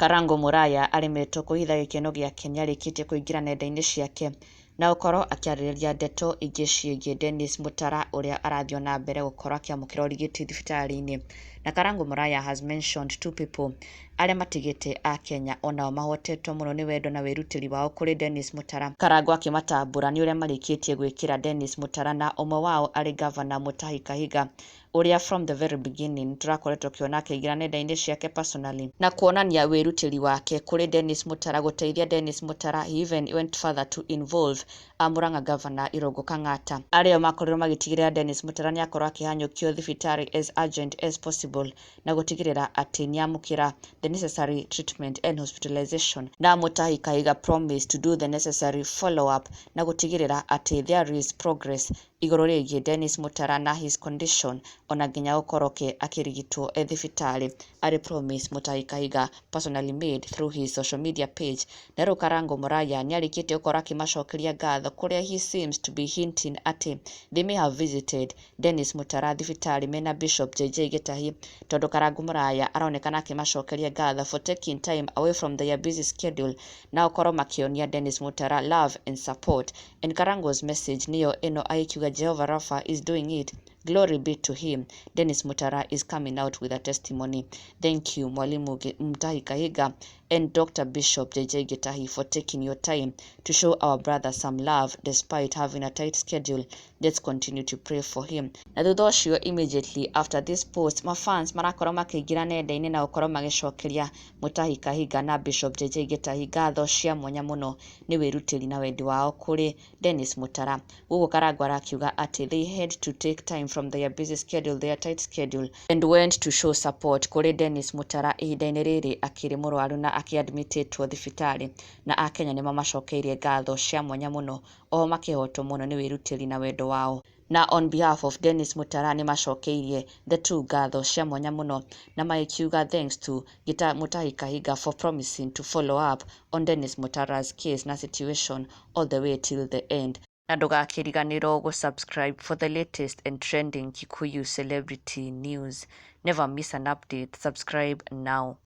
Karango Muraya aremetwo kũhitha gĩkeno gĩake nĩarĩkĩtie kũingĩra nenda-inĩ ciake na gũkorwo akĩarĩrĩria ndeto ingĩ ciĩgiĩ Dennis Mutara ũrĩa arathiĩ na mbere gũkorwo akĩamũkĩra ũrigiti thibitarĩ-inĩ. Na Karango Muraya has mentioned two people arĩa matigĩte a Kenya onao mahotetwo mũno nĩ wendo na wĩrutĩri wao kũrĩ Dennis Mutara. Karango akĩmatambũra nĩ ũrĩa marĩkĩtie gwĩkĩra Dennis Mutara, na ũmwe wao arĩ Governor Mutahi Kahiga, ũrĩa from the very beginning tũrakoretwo tũkĩona akĩingĩra nenda-inĩ ciake personally na kuonania wĩrutĩri wake kũrĩ Dennis Mutara, gũteithia Dennis Mutara. He even went further to involve Murang'a Governor Irungu Kang'ata, arĩa makorirwo magĩtigĩrĩra Dennis Mutara nĩ akorwo akĩhanyũkio thibitarĩ as urgent as possible na gũtigĩrĩra atĩ nĩamũkĩra the necessary treatment and hospitalization. Na Mutahi Kahiga promised to do the necessary follow up na gũtigĩrĩra atĩ there is progress igũrũ rĩgiĩ Dennis Mutara na his condition, ona nginya gũkorwo ke akĩrigitwo e thibitarĩ, arĩ promise Mutahi Kahiga personally made through his social media page. Na rĩu Karango Muraya nĩarĩkĩtie gũkorwo akĩmacokeria ngatho, kũrĩa he seems to be hinting atĩ they may have visited Dennis Mutara thibitarĩ mena Bishop JJ Gitahi, tondũ Karango Muraya aronekana akĩmacokeria ngatho for taking time away from their busy schedule na gũkorwo makĩonia Dennis Mutara love and support. And Karango's message nĩyo ĩno, agĩkiuga, "Jehovah Rapha is doing it. Glory be to him. Dennis Mutara is coming out with a testimony. Thank you, Mwalimu Mutahi Kahiga and Dr. Bishop JJ Gitahi, for taking your time to show our brother some love despite having a tight schedule. Let's continue to pray for him." Na thutha ũcio, immediately after this post, mafans marakorwo makĩingĩra nenda-inĩ na gũkorwo magĩcokeria Mutahi Kahiga na Bishop JJ Gitahi ngatho cia mwanya mũno nĩ wĩrutĩri na wendi wao kũrĩ Dennis Mutara. Gũkũ Karango arakiuga atĩ they had to take time from their busy schedule, their tight schedule, and went to show support kũrĩ Dennis Mutara ihinda-inĩ rĩrĩ akĩrĩ mũrwaru na akĩadmitĩtwo thibitarĩ, na akenya nĩ mamacokeirie ngatho cia mwanya mũno, oho makĩhotwo mũno nĩ wĩrutĩri na wendo wao. Na on behalf of Dennis Mutara, nĩ macokeirie the two ngatho cia mwanya mũno na magĩkiuga thanks to Mutahi Kahiga for promising to follow up on Dennis Mutara's case na situation all the way till the end. Na ndũgakĩriganĩrwo gũ-subscribe for the latest and trending Kikuyu celebrity news. Never miss an update. Subscribe now.